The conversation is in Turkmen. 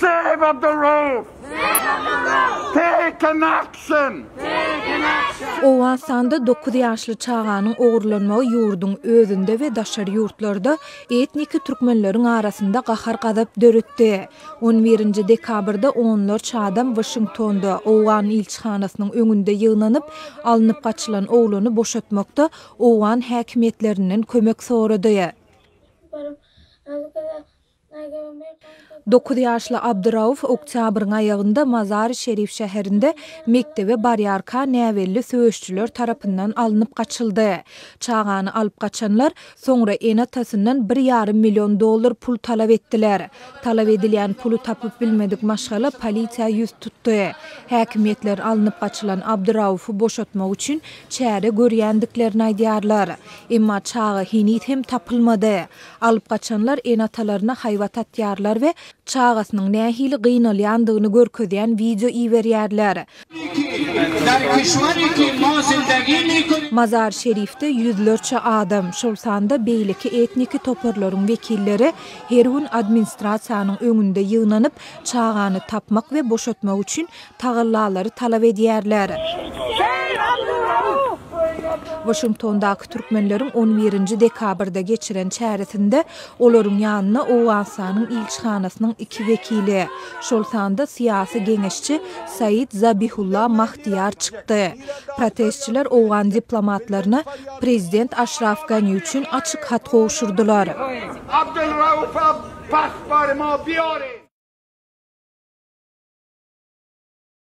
Save Abdul Rauf! Take an action! Owganystanda dokuz ýaşly çaganyň ogurlanmagy ýurduň özünde we daşary ýurtlarda etniki türkmenleriň arasynda gahar-gazap döretdi. On birinji dekabrda onlarça adam Waşingtonda, owgan ilçihanasynyň öňünde ýygnanyp, alnyp gaçylan oglany boşatmakda owgan häkimiýetlerinden kömek sorady. Dokuz ýaşly Abdyrauf oktýabryň aýagynda Mazary-Şerif şäherinde mekdebe barýarka näbelli söweşijiler tarapyndan alnyp gaçyldy. Çagany alyp gaçanlar soňra ene-atasyndan bir ýarym million dollar pul talap etdiler. Talap edilýän puly tapyp bilmedik maşgala polisiýa ýüz tutdy. Häkimiýetler alnyp gaçylan Abdyraufy boşatmak üçin çäre görýändiklerini aýdýarlar. Emma çaga heniz hem tapylmady. Alyp gaçanlar ene-atalaryna haýbat atýarlar we çagasynyň nähili gynalýandygyny görkezýän wideo iberýärler. Mazar-Şerifde ýüzlerçe adam, şol sanda beýleki etniki toparlaryň wekilleri her gün administrasiýanyň öňünde ýygnanyp, çagany tapmak we boşatmak üçin tagallalary talap edýärler. Waşingtondaky türkmenleriň on birinji dekabrda geçiren çäresinde olaryň ýanyna Owganystanyň ilçihanasynyň iki wekili, şol sanda syýasy geňeşçi Said Zabihulla Mahdiýar çykdy. Protestçiler owgan diplomatlaryna prezident Aşraf Gani üçin açyk hat gowşurdylar.